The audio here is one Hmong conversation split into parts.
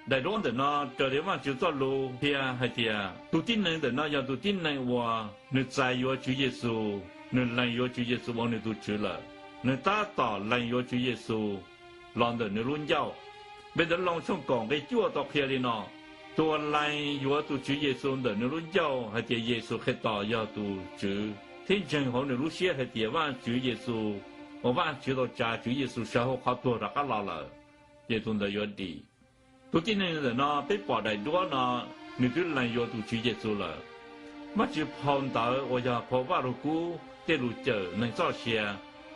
Daim duab ntawm no raws li Vajtswv txoj lus qhia hais tias tus tib neeg ntawm no yog tus tib neeg uas nws txais yuav Tswv Yexus, nws lees yuav Tswv Yexus ua nws tus Tswv lawm, nws tab tom lees yuav Tswv Yexus los ntawm nws lub ncauj. Npe Ntawv Loos tshooj kaum nqe cuaj tau qhia li no: Tus uas lees yuav tus Tswv Yexus ntawm nws lub ncauj hais tias Yexus Khetos yog tus Tswv, thiab ntseeg hauv nws lub siab hais tias Vajtswv Yexus, uas Vajtswv tau tsa Tswv Yexus sawv hauv qhov tuag rov qab los lawm, ces tus ntawd yuav dim. Tus tib neeg ntawm no peb pom daim duab no, nws twb lees yuav tus Tswv Yexus lawm. Vajtswv phau ntawv uas yog phau Vajluskub tej lus cawm neeg txoj sia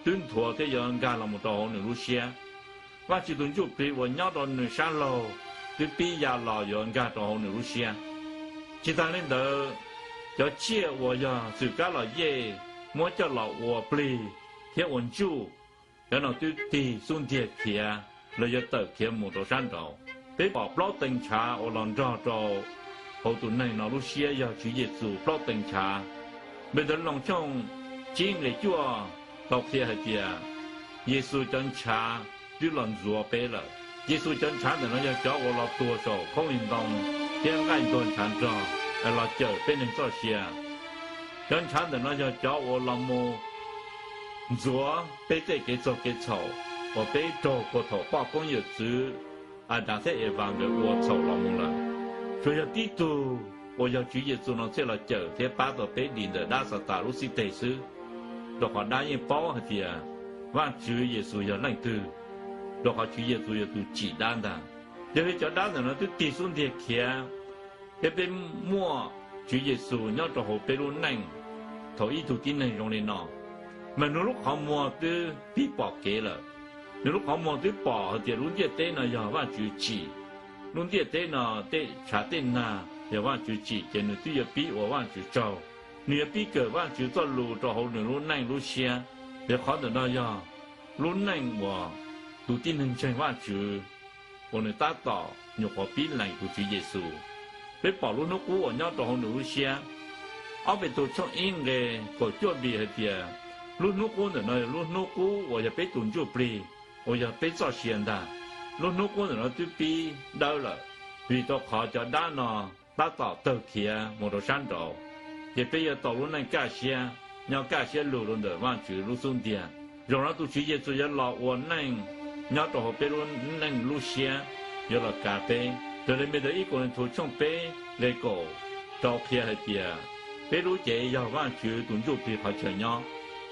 twb nthuav thiab yuav nkag los mus rau hauv nws lub siab. Vajtswv tus Ntsuj Plig uas nyob rau nws sab laug twb pib ya los yuav nkag rau hauv nws lub siab. Tsis tas li ntawd, cov tsiaj uas yog txwm kab los yej muab coj los ua plig thiab ua ntsuj, cov no twb tig xub ntiag khiav los yog tawm khiav mus rau sab nraud. Peb pom plaub tee ntshav uas los nrog rau hauv tus neeg no lub siab yog Tswv Yexus plaub tee ntshav. Npe Ntawv Loos tshooj tsib nqe cuaj tau qhia hais tias Yexus cov ntshav twb los ntxuav peb lawm. Yexus cov ntshav ntawm no yog cov uas los tuag saum khaub lig ntoo thiab nqaij ntuag ntshav nrog los cawm peb neeg txoj sia. Cov ntshav ntawm no yog cov uas los mus ntxuav peb tej kev txaug kev txhaum uas peb raug puag thaum poj koob yawm txwv Adas thiab Evas nkawd ua txhaum los mus lawm. Tsuas yog tib tug uas yog Tswv Yexus no thiaj los cawm thiab pab tau peb dim ntawm dab Xatas lub xib teg xwb, rau qhov dab yeej paub hais tias Vajtswv Yexus yog leej twg, rau qhov Tswv Yexus yog tus tsim dab ntag. Yog li cov dab ntawm no twb tig xub ntiag khiav, thiab peb muaj Tswv Yexus nyob rau hauv peb lub neej. Thaum ib tug tib neeg zoo li no, mas nws lub qhov muag twb pib pom kev lawm. Nws lub qhov muag twb pom hais tias lub ntiaj teb no yog Vajtswv tsim, lub ntiaj teb no tej tshav tej nag yog Vajtswv tsim, ces nws twb yuav pib ua Vajtswv tsaug. Nws yuav pib kawm Vajtswv txoj lus rau hauv nws lub neej lub siab. Yog qhov ntawm no yog lub neej uas tus tib neeg ntseeg Vajtswv uas nws tab tom nyuam qhuav pib lees tus Tswv Yexus. Peb pom lub hnub qub uas nyob rau hauv nws lub siab. Ob Petus tshooj ib nqe kaum cuaj npi hais tias lub hnub qub ntawm no yog lub hnub qub uas yog peb tus ntsuj plig, uas yog peb txoj sia ntag. Lub hnub qub ntawm no twb pib dawb lawm, vim rau qhov cov dab no tab tom tawg khiav mus rau sab nraud, ces peb yuav tau lub neej kaj siab, nyob kaj siab lug rau ntawm Vajtswv lub xub ntiag. Zaum no tus Tswv Yexus yuav los ua neej nyob rau hauv peb lub neej lub siab, yuav los kav peb. Raws li npe ntawv ib Kauleethaus tshooj peb nqe kaum rau qhia hais tias peb lub cev yog Vajtswv tus ntsuj plig qhov chaw nyob.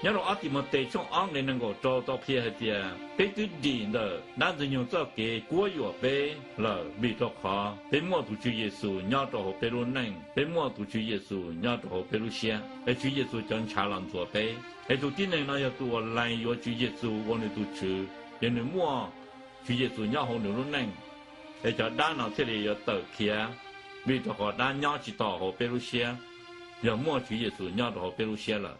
Nyob rau ob Timautes tshooj ob nqe nees nkaum rau tau qhia hais tias peb twb dim ntawm dab Ntxwg Nyoog txoj kev kuab yuam peb lawm, vim rau qhov peb muaj tus Tswv Yexus nyob rau hauv peb lub neej, peb muaj tus Tswv Yexus nyob rau hauv peb lub siab, es Tswv Yexus cov ntshav los ntxuav peb. Es tus tib neeg no yog tus uas lees yuav Tswv Yexus ua nws tus Tswv, yog nws muaj Tswv Yexus nyob hauv nws lub neej, es cov dab no thiaj li yuav tawm khiav, vim rau qhov dab nyob tsis tau hauv peb lub siab, yog muaj Tswv Yexus nyob rau hauv peb lub siab lawm.